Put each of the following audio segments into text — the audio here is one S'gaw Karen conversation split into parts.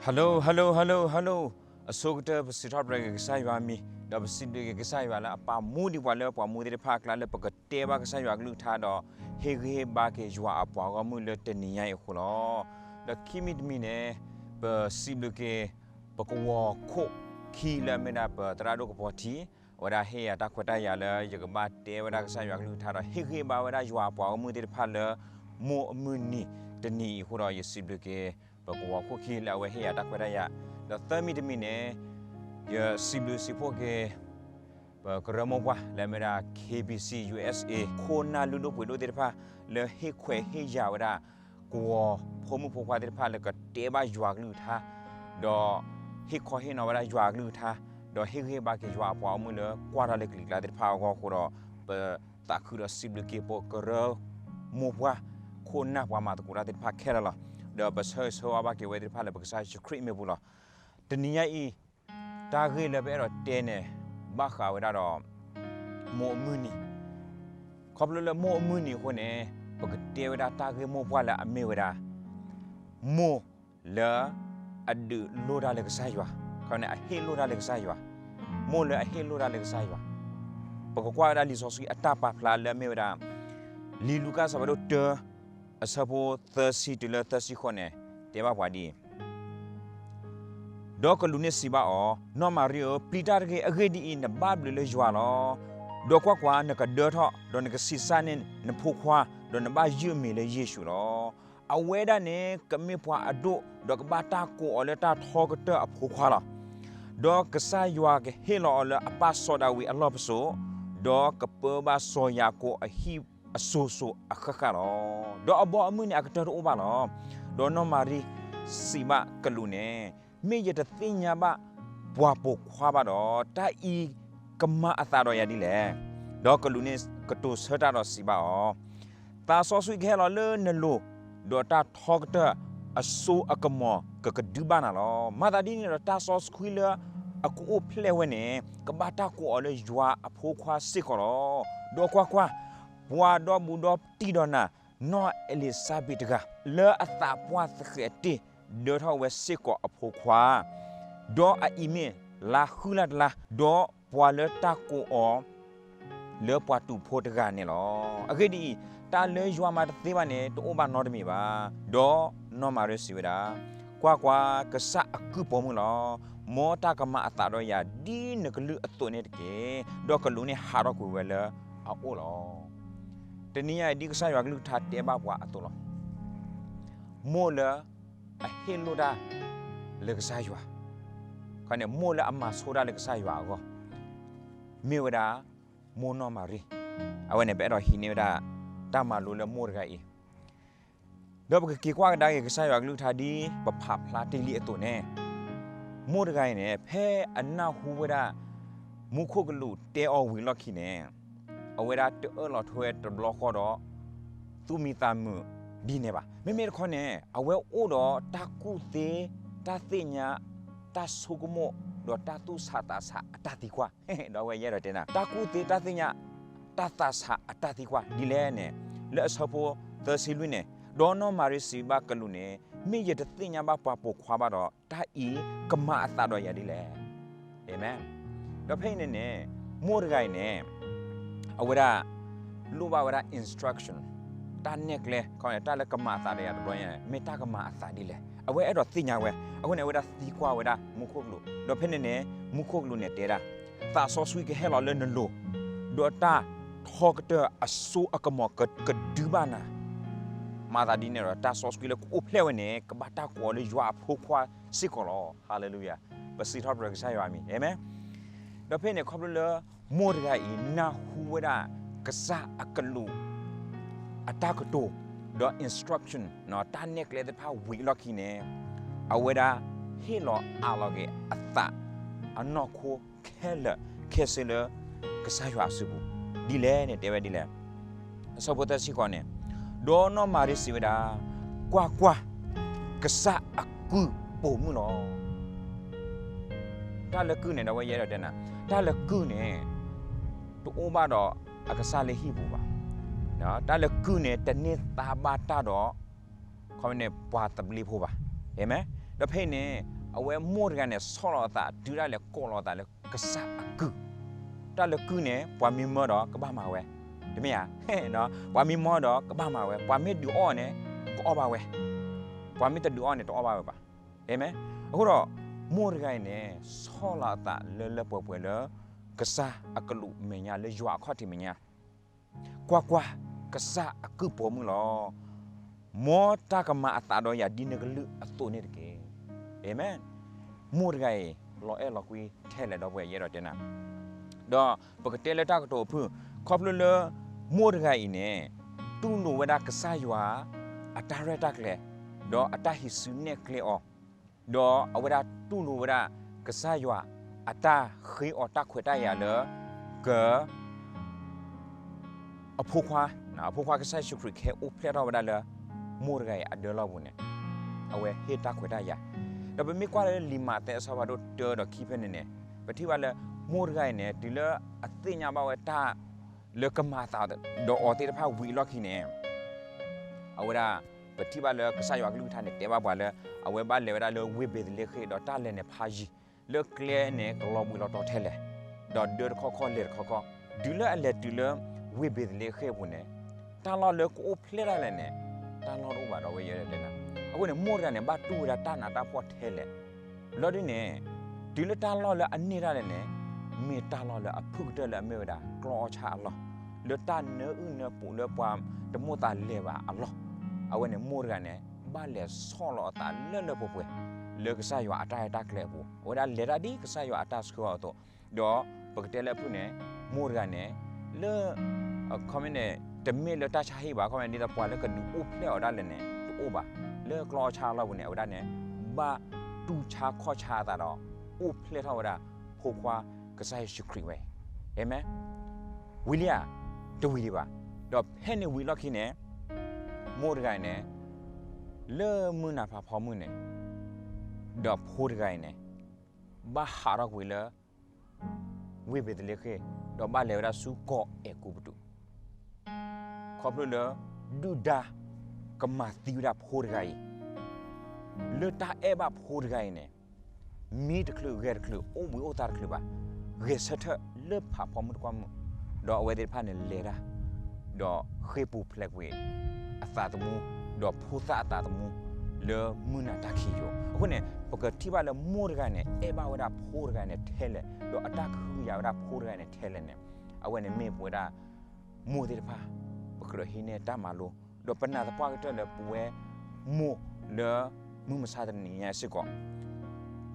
Hello, hello, hello, hello. အဆိကတၢၢ်ပစံးထီၣ်ပတြၢၤက့ၤကစၢ်ယွၤအမံၤ, ဒီးပစံးဘျုးက့ၤကစၢ်ယွၤလၢအပာ်မူဒံးပှၤလၢပှၤမူသ့ၣ်တဖၣ်အကျါလၢပကတဲဘၣ်ကစၢ်ယွၤကလုၢ်ကထါဒီး ဟ့ၣ်ဂံၢ်ဟ့ၣ်ဘါက့ၤယွၤအပှၤဂီၢ်မုၢ်လၢတနံၤညါအံၤအဃိလီၤ. ဒီးခံမံၤတမံၤန့ၣ် ပစံးဘျုးက့ၤ ပကဝီၤခိၣ်ခံလၢအမ့ၢ်ဒၣ်ပသရၣ်ဒိၣ်ကပီၤထံ, အဝဲဒၣ်ဟ့ၣ်ယၤတၢ်ခွဲးတၢ်ယာ်လၢယကဘၣ်တဲဝဲဒၣ်ကစၢ်ယွၤကလုၢ်ကထါဒီး ဟ့ၣ်ဂံၢ်ဟ့ၣ်ဘါဝဲဒၣ်ယွၤအပှၤဂီၢ်မုၢ်သ့ၣ်တဖၣ်လၢ မိၢ်အမုၢ်နံၤတနံၤအံၤအဃိဒီး ယစံးဘျုးက့ၤ ပကဝီၤခိၣ်ခံလၢအဝဲဟ့ၣ်ယၤတၢ်ခွဲးတၢ်ယာ်, ဒီးသၢမံၤတမံၤန့ၣ် ယစံးဘျုးစံးဖှိၣ်က့ၤ ပကရၢမိၢ်ပှၢ်လၢအမ့ၢ်ဒၣ် K B C U S A ခိၣ်နၢ်လုၢ်ဒိၣ်ပှ့ၤဒိၣ်သ့ၣ်တဖၣ် လၢဟ့ၣ်ခွဲးဟ့ၣ်ယာ်ဝဲဒၣ် ကဝီၤဖိမုၣ်ဖိခွါသ့ၣ်တဖၣ်လၢကတဲဘၣ်ယွၤကလုၢ်ကထါ, ဒီးဟ့ၣ်ခီဟ့ၣ်နီၤဝဲဒၣ်ယွၤကလုၢ်ကထါ, ဒီးဟ့ၣ်ဂံၢ်ဟ့ၣ်ဘါက့ၤယွၤအပှၤဂီၢ်မုၢ်လၢကွၢ်တၢ်လၢကလံၤကျါသ့ၣ်တဖၣ်အဂီၢ်အဃိဒီး ပသးခုဒီးစံးဘျုးက့ၤပကရၢမိၢ်ပှၢ် ခိၣ်နၢ်ပှၤမၤသကိးတၢ်သ့ၣ်တဖၣ်ခဲလၢာ်လီၤ. ဒီးပဆၢဂ့ၤဆၢဝါဘၣ်က့ၤဝဲသ့ၣ်တဖၣ်လၢပကစၢ်ယ့ၣ်ၡူးခရံာ်မ့ၢ်ပူၤလီၤ. တနံၤညါအံၤ တၢ်ဂ့ၢ်လၢပအဲၣ်ဒိးတဲန့ၣ် ဘၣ်ဃးဝဲဒၣ်ဒီး မိၢ်အမုၢ်နံၤ, ခီဖျိလၢမိၢ်အမုၢ်နံၤအဃိန့ၣ် ပကတဲဝဲဒၣ်တၢ်ဂ့ၢ်မိၢ်ပှၢ်လၢအမ့ၢ်ဝဲဒၣ် မိၢ်လၢအဒုးလိၢ်တၢ်လၢကစၢ်ယွၤ, ခီန့ၣ် အဟ့ၣ်လိၢ်တၢ်လၢကစၢ်ယွၤ, မိၢ်လၢအဟ့ၣ်လိၢ်တၢ်လၢကစၢ်ယွၤ. ပကကွၢ်ဝဲဒၣ်လံာ်စီဆှံအတၢ်ပာ်ဖျါလၢအမ့ၢ်ဝဲဒၣ် လံာ်လူၤကၣ်အဆၢဒိၣ်တၢ အဆၢဖိသၢဆံတုၤလၢသၢဆံဃိးန့ၣ် တဲဘၣ်ပှၤဒ်အံၤ, ဒီးကလူးန့ၣ်စံးဘၣ်အီၤ, နီၢ်မၤရံဧၢ, ပျံၤတၢ်တဂ့ၤ, အဂ့ၢ်ဒ်အံၤ, နဘၣ်ဘျုးလၢယွၤလီၤ. ဒီးကွၢ်ကွၢ်, နကဒၢထီၣ်, ဒီးနကဆံးစၢ်န့ၢ်နဖိခွါ, ဒီးနဘၣ်ယုၢ်အမံၤလၢယ့ၣ်ၡူးလီၤ. အဝဲဒၣ်န့ၣ် ကမ့ၢ်ပှၤအဒိၣ်, ဒီးကဘၣ်တၢ်ကိးအီၤလၢတၢ်ထီကတၢၢ်အဖိခွါလီၤ. ဒီးကစၢ်ယွၤကဟ့ၣ်လီၤအီၤလၢအပၢ်စီၤဒၤဝံးအလီၢ်ပစိာ်, ဒီးကပၢဘၣ်စီၤယၤကိာ်အဟံၣ်အစိၤစိၤအဃၣ်ဃၣ်လီၤ. ဒီးအဘီအမုၢ်န့ၣ်အကတၢၢ်တအိၣ်ဘၣ်လီၤ. ဒီးနီၢ်မၤရံစံးဘၣ်ကလူးန့ၣ်, မ့ၢ်ယတသ့ၣ်ညါဘၣ်ပှၤပိာ်ခွါဘၣ်ဒီး, တၢ်အံၤကမၤအသးဒီးယၤဒ်လဲၣ်. ဒီးကလူးန့ၣ်ကတိၤဆၢတၢ်ဒီးစံးဘၣ်အီၤ, သးစီဆှံကဟဲလီၤလၢနလိၤ, ဒီးတၢ်ထီကတၢၢ်အစိအကမီၤကကဒုဘၣ်နၤလီၤ. မၤသးဒ်န့ၣ်ဒီး တၢ်စီဆှံလၢအကအိၣ်ဖျဲၣ်ဝဲန့ၣ် ကဘၣ်တၢ်ကိးအီၤလၢယွၤအဖိခွါစ့ၢ်ကီးလီၤ. ဒီးကွၢ်ကွၢ်, ပှၤဒီဘူးဒီတံၢ်ဒီးနၤ, နီၢ်အ့လံၤစဘ့းတဂၤ, လၢအသးပှၢ်သဃဲးတ့ၢ် ဒၢထီၣ်ဝဲစ့ၢ်ကီးအဖိခွါ, ဒီးအအံၤမ့ၢ်လါဃုလါတလါ, ဒီးပှၤလၢတၢ်ကိးအီၤ လၢပှၤတူာ်ဖိတဂၤန့ၣ်လီၤ. အဂ့ၢ်ဒ်အံၤ, တၢ်လၢယွၤမၤတသ့ဘၣ်န့ၣ် တအိၣ်ဘၣ်နီတမံၤဘၣ်. ဒီးနီၢ်မၤရံစံးဝဲဒၣ်, ကွၢ်ကွၢ်, ကစၢ်အကုၢ်ပိာ်မုၣ်လီၤ. မ်တၢ်ကမၤအသးဒီးယၤဒ်နကလုၢ်အသိးန့ၣ်တက့ၢ်. ဒီးကလူးန့ၣ်ဟးထီၣ်ကွံာ်ဝဲလၢအအိၣ်လီၤ. တနံၤညါအံၤ ဒ်ကစၢ်ယွၤကလုၢ်ကထါတဲဘၣ်ပှၤအသိးလီၤ. မိၢ်လၢအဟ့ၣ်လိၢ်တၢ်လၢကစၢ်ယွၤ, ခီန့ၣ် မိၢ်လၢအမၤဆိတၢ်လၢကစၢ်ယွၤအဂီၢ်, မ့ၢ်ဝဲဒၣ် မိၢ်နီၢ်မၤရံ. အဝဲန့ၣ် ပအဲၣ်ဒိးဟံးန့ၢ်ဝဲဒၣ် တၢ်မၤလိလၢမိၢ်တဂၤအံၤ ဒီးပကက့ၤကွၢ်ကဒါက့ၤကစၢ်ယွၤကလုၢ်ကထါဒ်ပဖးဖျါတ့ၢ်လံအသိးန့ၣ်, မိၢ်တဂၤအံၤန့ၣ် ဖဲအနၢ်ဟူဝဲဒၣ် မူခိၣ်ကလူးတဲအီၤဝံၤအလီၢ်ခံန့ၣ်, အဝဲဒၣ်တအၢၣ်လီၤထွဲတဘျီဃီဒီး သူၣ်မံသးမုာ်ဒ်န့ၣ်ဘၣ်. မ့မ့ၢ်တခီန့ၣ် အဝဲအိၣ်ဒီးတၢ်ကူၣ်သ့ တၢ်သ့ၣ်ညါ တၢ်ဆိကမိၣ် ဒီးတၢ်သူၣ်ဆးသးဆးအတၢ်သံကွၢ်, ဒီးအဝဲယအဲၣ်ဒိးတဲနၤ တၢ်ကူၣ်သ့တၢ်သ့ၣ်ညါ တၢ်သးဆးအတၢ်သံကွၢ်ဒ်လဲၣ်န့ၣ်, လၢအဆၢဖိသၢဆံလွံၢ်န့ၣ်, ဒီးနီၢ်မၤရံစံးဘၣ်ကလူးန့ၣ်, မ့ၢ်ယတသ့ၣ်ညါဘၣ်ပှၤပိာ်ခွါဘၣ်ဒီး တၢ်အံၤကမၤအသးဒီးယၤဒ်လဲၣ်. အၤမ့ၣ်. ဒီးဖဲအံၤန့ၣ်န့ၣ် မိၢ်တဂၤအံၤန့ၣ် အဝဲဒၣ် လိၣ်ဘၣ်ဝဲဒၣ် instruction တၢ်နဲၣ်ကျဲ, ခီန့ၣ် တၢ်လၢကမၤအသးဒီးယၤတဘျီညါန့ၣ် မ့ၢ်တၢ်ကမၤအသးဒ်လဲၣ်. အဝဲအဲၣ်ဒိးသ့ၣ်ညါဝဲ, အဃိန့ၣ် အဝဲဒၣ်သံကွၢ်ဝဲဒၣ်မူခိၣ်ကလူး, ဒီးဖဲန့ၣ်န့ၣ် မူခိၣ်ကလူးန့ၣ်တဲဒၣ်, သးစီဆှံကဟဲလီၤလၢနလိၤ, ဒီးတၢ်ထီကတၢၢ်အစိအကမီၤကကဒုဘၣ်နၤ. မၤသးဒ်န့ၣ်ဒီး တၢ်စီဆှံလၢကအိၣ်ဖျဲၣ်ဝဲန့ၣ် ကဘၣ်တၢ်ကိးအီၤလၢယွၤအဖိခွါစ့ၢ်ကီးလီၤ. ဟါလ့လူယၤ. ပစံးထီၣ်ပတြၢၤကစၢ်ယွၤအမံၤ, အၤမ့ၣ်. ဒီးဖဲန့ၣ် ခီဖျိလၢ မိၢ်တဂၤအံၤ နၢ်ဟူဝဲဒၣ် ကစၢ်အကလူး အတၢ်ကတိၤ ဒီး instruction တၢ်နဲၣ်ကျဲသ့ၣ်တဖၣ်ဝံၤအလီၢ်ခံန့ၣ်, အဝဲဒၣ်ဟ့ၣ်လီၤအးလီၤက့ၤအသး အနီၢ်ခိခဲလၢာ်ခဲဆ့လၢ ကစၢ်ယွၤအစုပူၤ, ဒ်လဲၣ်န့ၣ် တဲဝဲဒ်လဲၣ်. အဆၢဖိသၢဆံဃိးန့ၣ်, ဒီးနီၢ်မၤရံစံးဝဲဒၣ်, ကွၢ်ကွၢ်, ကစၢ်အကုၢ်ပိာ်မုၣ်လီၤ. တၢ်လၢကုၢ်န့ၣ် ဒီးဝဲယအဲၣ်ဒိးတဲနၤ, တၢ်လၢကုၢ်န့ၣ် တအိၣ်ဘၣ်ဒီးအကစၢ်လၢဟံၣ်ပူၤဘၣ်. တၢ်လၢကုၢ်န့ၣ် တန့ၢ်သါဘၣ်တၢ်ဒီး ခီန့ၣ် ပှၤသဘျ့ဖိဘၣ်. အၤမ့ၣ်. ဒီးဖဲအံၤန့ၣ် အဝဲမိၢ်တဂၤန့ၣ် ဆီၣ်လီၤအသး တုၤဒၣ်လဲာ်ကိးလီၤအသးလၢကစၢ်အကုၢ်, တၢ်လၢကုၢ်န့ၣ် ပှၤမ့ၢ်မၢဒီးကဘၣ်မၤဝဲ, တမ့ၢ်ဧါ, ပှၤမ့ၢ်မၢဒီးကဘၣ်မၤဝဲ, ပှၤမ့ၢ်ဒုးအီၣ်န့ၣ် ကအီၣ်ဘၣ်ဝဲ, ပှၤမ့ၢ်တဒုးအီၣ်န့ၣ် တအီၣ်ဘၣ်ဝဲဘၣ်. အၤမ့ၣ်. အဃိဒီး မိၢ်တဂၤအံၤန့ၣ် ဆီၣ်လီၤအသးလၢလၢပှဲၤပှဲၤလၢ ကစၢ်အကလူးမဲာ်ညါ လၢယွၤအခီၣ်ထံးမဲာ်ညါ, ကွၢ်ကွၢ်, ကစၢ်အကုၢ်ပိာ်မုၣ်လီၤ. မ်တၢ်ကမၤအသးဒီးယၤဒ်နကလုၢ်အသိးန့ၣ်တက့ၢ်. အၤမ့ၣ်. မိၢ်တဂၤအံၤ လီၤအဲၣ်လီၤကွံထဲလဲၣ် ဒီပုၢ်ဝဲၢ် ယအဲၣ်ဒိးတဲနၤ, ဒီးပကတဲလၢတၢ်ကတိၤအဖုၣ်, ခီဖျိလၢ မိၢ်တဂၤအံၤန့ၣ် တူၢ်လိာ်ဝဲဒၣ်ကစၢ်ယွၤ အတၢ်ရဲၣ်တၢ်ကျဲၤ, ဒီးအတၢ်ဟံးစုနဲၣ်ကျဲအီၤ, ဒီးအဝဲဒၣ်တူၢ်လိာ်ဝဲဒၣ် ကစၢ်ယွၤ အတၢ်ဃ့အီၤတၢ်ခွဲးတၢ်ယာ်လၢ က အဖိခွါ, အဖိခွါကစၢ်ယ့ၣ်ၡူးခရံာ်ခဲအိၣ်ဖျဲၣ်ထီၣ်ဝဲဒၣ်လၢ မိၢ်တဂၤအံၤအဒၢလီၢ်ပူၤန့ၣ်, အဝဲဟ့ၣ်တၢ်ခွဲးတၢ်ယာ်. ဒီးပမ့ၢ်ကွၢ်လၢလံာ်မးသဲအဆၢဖးဒိၣ်တၢဒီးခံဖဲန့ၣ်န့ၣ်, ပထံၣ်ဘၣ်လၢ မိၢ်တဂၤအံၤန့ၣ် တုၤလၢအသ့ၣ်ညါဘၣ်ဝဲတၢ် လၢကမၤအသးဒီးအီၤသ့ၣ်တဖၣ်ဝံၤအလီၢ်ခံန့ၣ်, အဝဲဒၣ် ပထံၣ်ဘၣ်လၢကစၢ်ယွၤအကလုၢ်ကထါန့ၣ် တဲဘၣ်ပှၤလၢ အဝဲဘၣ်လဲၤဝဲဒၣ်လၢဝ့ၢ်ဘ့းသလ့ဃ့ၣ် ဒီးတၢ်လဲၤန့ၣ်ဖးယံၤ, လၢကျဲန့ၣ်ကလီၤဘှံးလီၤတီၤထဲလဲၣ်, ဒီးဒၢတခီခီလဲၤတခီခီ, တုၤလၢအလဲၤတုၤလၢ ဝ့ၢ်ဘ့းသလ့ဃ့ၣ်အပူၤန့ၣ်, တၢ်လီၢ်လၢကအိၣ်ဖျဲၣ်ဒၣ်လဲာ်န့ၣ်, တၢ်လီၢ်တအိၣ်ဘၣ် ဒီပုၢ်ဝဲၢ် ယအဲၣ်ဒိးတဲနၤ. အဃိန့ၣ် မိၢ်တဂၤန့ၣ် ဘၣ်တူၢ်ဝဲဒၣ်တၢ်နးတၢ်ဖှီၣ်ထဲလဲၣ်, လီၤဒ်န့ၣ် တုၤလၢတၢ်လီၢ်လၢအန့ၢ်ဒၣ်လဲာ်န့ၣ်, မ့ၢ်တၢ်လီၢ်လၢအဖုၣ်ကတၢၢ်လၢအမ့ၢ်ဝဲဒၣ် ကျီအီၣ်ဆၣ်အလီၢ်, လၢတၢ်နၢအုၣ်နၢပူၤလၢပှၤတမိၣ်သးလဲၤဘၣ်အလီၢ်, အဝဲန့ၣ်မိၢ်တဂၤန့ၣ် ဘၣ်လဲၤဆီၣ်လီၤအသးလၢလၢပှဲၤပှဲၤ လၢကစၢ်ယွၤအတၢ်ရဲၣ်တၢ်ကျဲၤအပူၤ, အဝဲဒၣ်လဲၤတၢ်ဒ်ကစၢ်ယွၤအတၢ်ဆှၢအီၤအသိး, ဒီးပကတဲလၢအဖုၣ်န့ၣ်, မိၢ်တဂၤန့ၣ် လၢ အခီပညီန့ၣ် တမ့ၢ်လၢတၢ်ဆါဟံၣ်ဘၣ်, အခီပညီန့ၣ် ဒ်သိးပှၤလၢကဒုးအိၣ်ဖျဲၣ်အီၤဒၣ်လဲာ်န့ၣ် တအိၣ်ဘၣ်, လၢကျီအီၣ်ဆၣ်အလီၢ်ပူၤန့ၣ် အဝဲဒၣ်န့ၣ် ဘၣ်တူၢ်ဆါခီၣ်ဆါအသးဒီး အိၣ်ဖျဲၣ်ထီၣ်ဝဲဒၣ် ဖိခွါကစၢ်ယ့ၣ်ၡူးခရံာ်ဝဲ, အၤမ့ၣ်, ဝံၤလံဧါ, တဝံၤဒံးဘၣ်, ဒီးဖဲန့ၣ်ဝံၤအလီၢ်ခံန့ၣ်, မိၢ်တဂၤအံၤန့ၣ် လၢမုၢ်နၤဖးဖီမုၢ်န့ၣ်, ဒီးဖိတဂၤအံၤန့ၣ် ဘၣ်ဟးထီၣ်ကွံာ်လၢ ဝ့ၢ်ဘ့းသလ့ဃ့ၣ်, ဒီးဘၣ်လဲၤဝဲဒၣ်ဆူကီၢ်အဲၤကူပတူး, ခီဖျိလၢ ဒုၣ်ဒါကမၤသံဝဲဒၣ်ဖိတဂၤအံၤ, လၢတၢ်အဲၣ်ဘၣ်ဖိတဂၤအံၤန့ၣ် မံတချုးဂဲၤတချုး အိၣ်ဘှံးအိၣ်သါတချုးဘၣ်, ဂဲၤဆၢထၢၣ်လၢဖးဖီမုၢ်တကွၢ်မုၢ်, ဒီးအဝဲသ့ၣ်တဖၣ်န့ၣ်လဲၤတၢ်, ဒီးဃ့ၢ်ပူၤဖျဲးကွံာ် အသးသမူ, ဒီးဖိသၣ်အသးသမူ လၢမုၢ်နၤတၢ်ခံးယိာ်. အဃိန့ၣ် ပကထံၣ်ဘၣ်လၢမိၢ်တဂၤန့ၣ် အဲၣ်ဘၣ်ဝဲဒၣ်ဖိတဂၤန့ၣ်ထဲလဲၣ်, ဒီးအတၢ်ကဟုကယာ်ဝဲဒၣ်ဖိတဂၤန့ၣ်ထဲလဲၣ်န့ၣ်, အဝဲန့ၣ်မ့ၢ်ပဝဲဒၣ် မိၢ်သ့ၣ်တဖၣ် ပကြၢးဟံးန့ၢ်တၢ်မၤလိ, ဒီးပနာ်သပှၢ်ကတၢၢ်လၢပဝဲ မိၢ်လၢမုၢ်မဆါတနံၤညါစ့ၢ်ကီး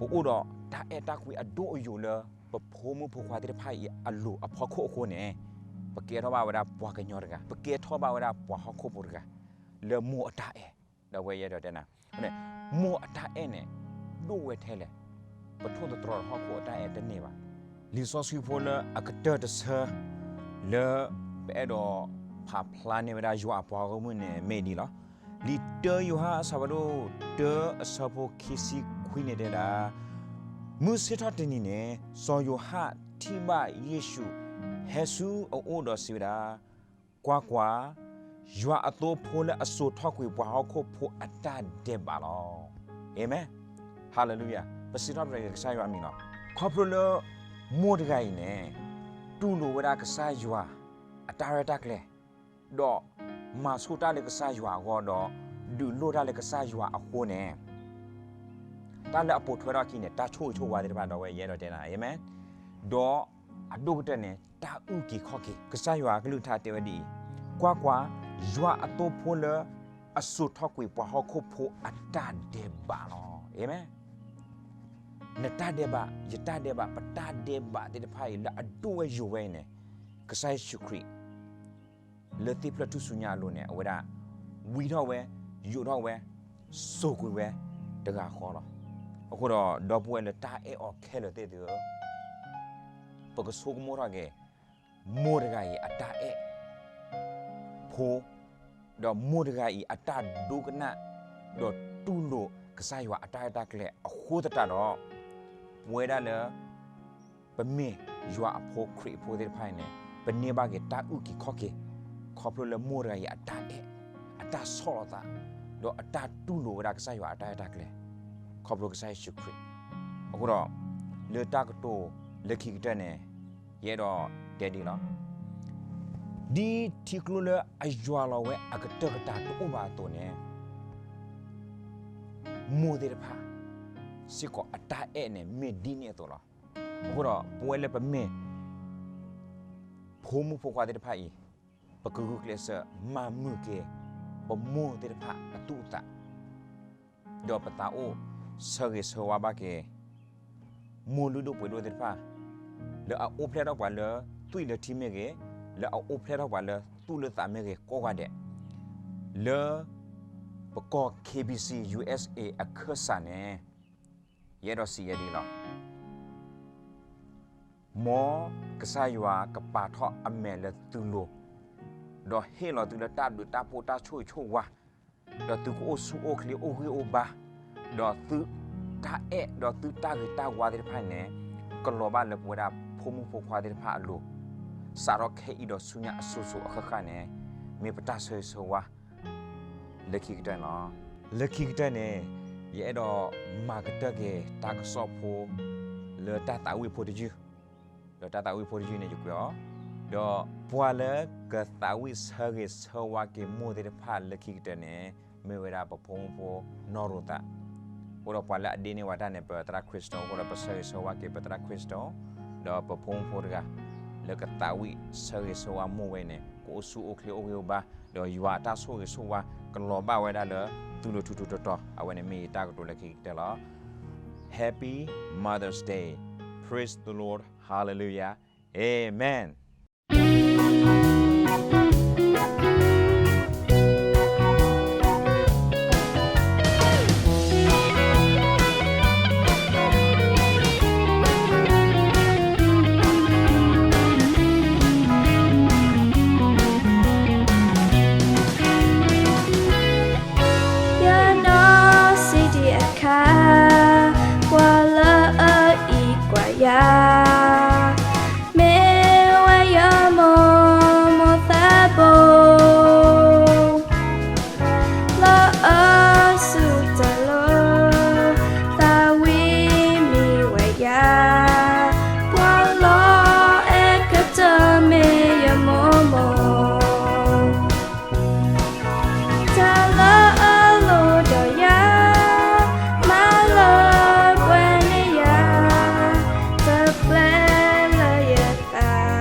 ပအိၣ်ဒီးတၢ်အဲၣ်တၢ်ကွံအဒိၣ်အယိာ်လၢ ပဖိမုၣ်ဖိခွါသ့ၣ်တဖၣ်အံၤအလိၤအဖီခိၣ်အဃိန့ၣ်, ပကဲထီၣ်ဘၣ်ဝဲဒၣ်ပှၤကညီတဂၤ, ပကဲထီၣ်ဘၣ်ဝဲဒၣ်ပှၤဟီၣ်ခိၣ်ဖိတဂၤ လၢမိၢ်အတၢ်အဲၣ်, ဒီးဝဲယအဲၣ်ဒိးတဲနၤ, မိၢ်အတၢ်အဲၣ်န့ၣ် ဒိၣ်ဝဲထဲလဲၣ်, ပထိၣ်သတြီၤဟီၣ်ခိၣ်အတၢ်အဲၣ်တန့ၢ်ဘၣ်. လံာ်စီဆှံဖိလၢအကတၢၢ်တဆၢ လၢပအဲၣ်ဒိးဖးဖျါန့ၢ်ဝဲဒၣ်ယွၤအပှၤဂီၢ်မုၢ်န့ၣ်မ့ၢ်ဒ်လီၤ. လံာ်တၢယိၤဟၣ်အဆၢဖးဒိၣ်တၢ အဆၢဖိခံဆံခွံန့ၣ်တဲဒၣ်, မုၢ်ဆ့ၣ်ထီၣ်တနံၤန့ၣ် စီၤယိၤဟၣ်ထံၣ်ဘၣ်ယ့ၣ်ၡူး ဟဲဆူအအိၣ်ဒီးစံးဝဲဒၣ်, ကွၢ်ကွၢ်, ယွၤအသိဖိလၢအစိာ်ထီၣ်ကွံာ်ပှၤဟီၣ်ခိၣ်ဖိအတၢ်ဒဲးဘးလီၤ. အၤမ့ၣ်, ဟါလ့လူယၤ, ပစံးထီၣ်ပတြၢၤက့ၤကစၢ်ယွၤအမံၤလီၤ. ခီဖျိလၢ မိၢ်တဂၤအံၤန့ၣ် တူၢ်လိာ်ဝဲဒၣ်ကစၢ်ယွၤ အတၢ်ရဲၣ်တၢ်ကျဲၤ ဒီးမၤဆိတၢ်လၢကစၢ်ယွၤအဂီၢ်ဒီး ဒုးလိၢ်တၢ်လၢကစၢ်ယွၤအဃိန့ၣ်, တၢ်လၢအပိာ်ထွဲထီၣ်အခံန့ၣ် တၢ်ဆိၣ်ဂ့ၤဆိၣ်ဝါသ့ၣ်တဖၣ် ဒီးဝဲယအဲၣ်ဒိးတဲနၤ, အၤမ့ၣ်, ဒီးအဒိၣ်ကတၢၢ်န့ၣ် တၢ်အုၣ်က့ၤခီၣ်က့ၤ, ကစၢ်ယွၤအကလုၢ်ကထါတဲဝဲဒ်အံၤ, ကွၢ်ကွၢ်, ယွၤအသိဖိလၢအစိာ်ထီၣ်ကွံာ်ပှၤဟီၣ်ခိၣ်ဖိအတၢ်ဒဲးဘးလီၤ. အၤမ့ၣ်. နတၢ်ဒဲးဘး, ယတၢ်ဒဲးဘး, ပတၢ်ဒဲးဘးသ့ၣ်တဖၣ်အံၤ လၢအဒိၣ်ဝဲယိာ်ဝဲအံၤန့ၣ်, ကစၢ်ယ့ၣ်ၡူးခရံာ် လၢသ့ၣ်ဖျၢၣ်ထူၣ်စုညါအလိၤန့ၣ် အဝဲဒၣ် ဝံထီၣ်ဝဲ, ယိာ်ထီၣ်ဝဲ, စိာ်ကွံာ်ဝဲတဂၤဃီလီၤ. အဃိဒီး ဒီပုၢ်ဝဲၢ်လၢတၢ်အဲၣ်အီၤခဲလၢာ်သ့ၣ်သုဧၢ, ပကဆိကမိၣ်ထီၣ်က့ၤ မိၢ်တဂၤအံၤအတၢ်အဲၣ်ဖိ, ဒီးမိၢ်တဂၤအံၤအတၢ်ဒိကနၣ်, ဒီးတူၢ်လိာ်ကစၢ်ယွၤအတၢ်ရဲၣ်တၢ်ကျဲၤအဃိသတးဒီး, ပဝဲဒၣ်လၢ ပမ့ၢ်ယွၤအဖိခရံာ်အဖိသ့ၣ်တဖၣ်အံၤန့ၣ် ပန့ၢ်ဘၣ်က့ၤတၢ်အုၣ်က့ၤခီၣ်က့ၤ, ခီဖျိလၢမိၢ်တဂၤအံၤအတၢ်အဲၣ်, အတၢ်ဆီၣ်လီၤသး, ဒီးအတၢ်တူၢ်လိာ်ဝဲဒၣ်ကစၢ်ယွၤအတၢ်ရဲၣ်တၢ်ကျဲၤ ခီဖျိကစၢ်ယ့ၣ်ၡူးခရံာ်. အဃိဒီး လၢတၢ်ကတိၤလၢခံကတၢၢ်န့ၣ် ယအဲၣ်ဒိးတဲဒ်အံၤလီၤ. ဒ်ထံကျိလၢအယွၤလီၤဝဲအကတၢၢ်ကတၢၢ်တအိၣ်ဘၣ်အသိးန့ၣ် မိၢ်သ့ၣ်တဖၣ် စ့ၢ်ကီးအတၢ်အဲၣ်န့ၣ်မ့ၢ်ဒ်န့ၣ်အသိးလီၤ. အဃိဒီး ပဝဲလၢပမ့ၢ် ဖိမုၣ်ဖိခွါသ့ၣ်တဖၣ်အံၤ ပကဂုာ်ကျဲးစၢးမၤမုာ်က့ၤ ပမိၢ်သ့ၣ်တဖၣ်အသူၣ်အသး ဒီးပသးအိၣ်ဆၢဂ့ၤဆၢဝါဘၣ်က့ၤ မိၢ်လုၢ်ဒိၣ်ပှ့ၤဒိၣ်သ့ၣ်တဖၣ် လၢအအိၣ်ဖျဲၣ်ထီၣ်ပှၤလၢသွံၣ်လၢထံမ့ၢ်ဂ့ၤ, လၢအအိၣ်ဖျဲၣ်ထီၣ်ပှၤလၢသူၣ်လၢသးမ့ၢ်ဂ့ၤကိးဂၤဒဲး, လၢပကီၢ် K B C U S A အခၢၣ်စးန့ၣ် ယအဲၣ်ဒိးစံးယဲဒ်အံၤလီၤ. မ်ကစၢ်ယွၤကပာ်ထီၣ်အမဲာ်လၢသုလိၤ, ဒီးဟ့ၣ်လီၤသုလၢတၢ်ဘျုးတၢ်ဖှိၣ်တၢ်ဆိၣ်ဂ့ၤဆိၣ်ဝါ, ဒီးသုကအိၣ်ဆူၣ်အိၣ်ချ့အိၣ်ဂံၢ်အိၣ်ဘါ, ဒီးသုတၢ်အဲၣ်ဒီးသုတၢ်ဂ့ၤတၢ်ဝါသ့ၣ်တဖၣ်န့ၣ် ကလီၤဘၣ်လၢပဝဲဒၣ်ဖိမုၣ်ဖိခွါသ့ၣ်တဖၣ်အလိၤ, စးထီၣ်ခဲအံၤဒီးဆူညါအစိၤစိၤအဃၣ်ဃၣ်န့ၣ် မ့ၢ်ပတၢ်ဆၢဂ့ၤဆၢဝါ လၢခံကတၢၢ်န့ၣ်လီၤ. လၢခံကတၢၢ်န့ၣ် ယအဲၣ်ဒိးမၤကတၢၢ်က့ၤတၢ်ကစီၣ်ဖိ လၢတၢ်သးဝံၣ်ဖိတယုၢ်, ဒီးတၢ်သးဝံၣ်ဖိတယုၢ်န့ၣ် ယကွဲးအီၤ, ဒီးပှၤလၢကသးဝံၣ်ဆၢဂ့ၤဆၢဝါက့ၤမိၢ်သ့ၣ်တဖၣ်လၢခံကတၢၢ်န့ၣ် မ့ၢ်ဝဲဒၣ်ပဖိမုၣ်ဖိနီၢ်ရိၤသး, အဃိဒီးပှၤလၢအဒ့န့ၢ်ဝဲတၢ်န့ၣ် ပသရၣ်ခရံာ်စတံး, အဃိဒီးပဆၢဂ့ၤဆၢဝါက့ၤပသရၣ်ခရံာ်စတံး, ဒီးပဖိမုၣ်ဖိတဂၤ လၢကသးဝံၣ်ဆၢဂ့ၤဆၢဝါမိၢ်ဝဲန့ၣ် ကအိၣ်ဆူၣ်အိၣ်ချ့အိၣ်ဂံၢ်အိၣ်ဘါ, ဒီးယွၤအတၢ်ဆိၣ်ဂ့ၤဆိၣ်ဝါ ကလီၤဘၣ်ဝဲဒၣ်လၢသုလိၤထူထူတီတီ, အဝဲန့ၣ်မ့ၢ်ယတၢ်ကတိၤလၢခံကတၢၢ်လီၤ. Happy Mother's Day. Praise the Lord. Hallelujah. Amen. ယနီၢ်စံးဒံးအခါ, ပှၤလၢအအံးကွၢ်ယၤ မ့ၢ်ဝဲယမိၢ်မိၢ်သးဘိ, လၢအစုတၢ်လိၤ သးဝံၣ်မံဝဲယၤ, ပှၤလီၤအဲၣ်ကတၢၢ်မ့ၢ်ယမိၢ်မိၢ် တၢ်လၢအလိၣ်ဒီးယၤ, မၤလၢပှဲၤန့ၢ်ယၤ, တပျဲလၢယသး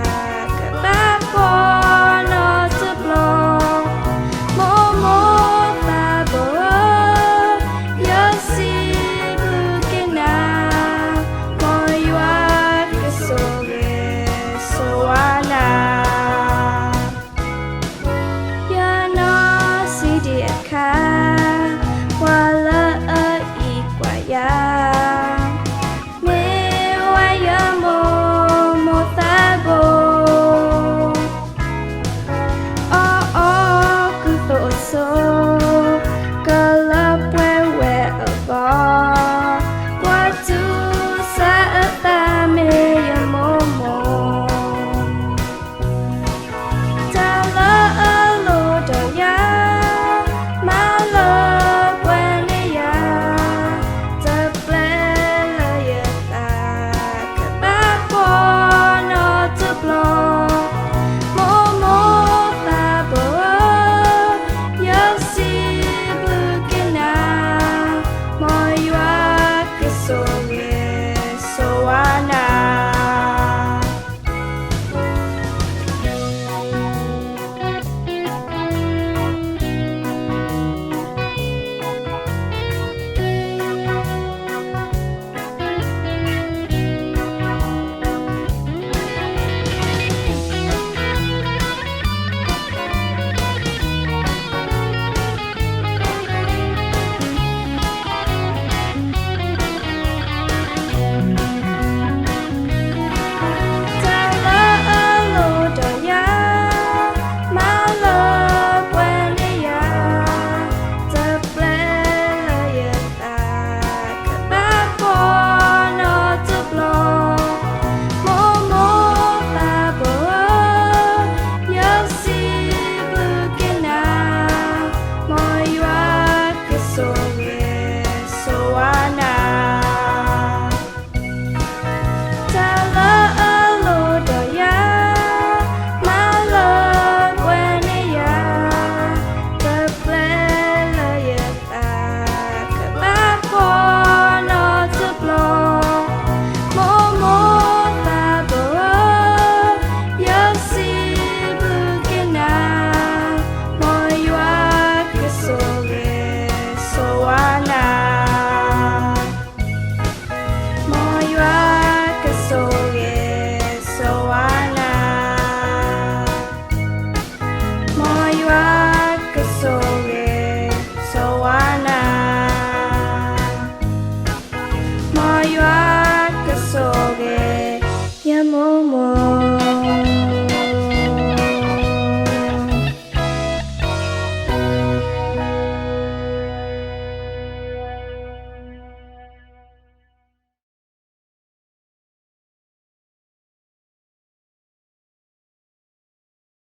ကဘၣ်ကိးနီၢ်တဘျီ, မိၢ်မိၢ်သးဘိဧၢ, ယစံးဘျုးက့ၤနၤ, မ်ယွၤကဆိၣ်ဂ့ၤဆိၣ်ဝါနၤ. ယနီၢ်စံးဒံးအခါ,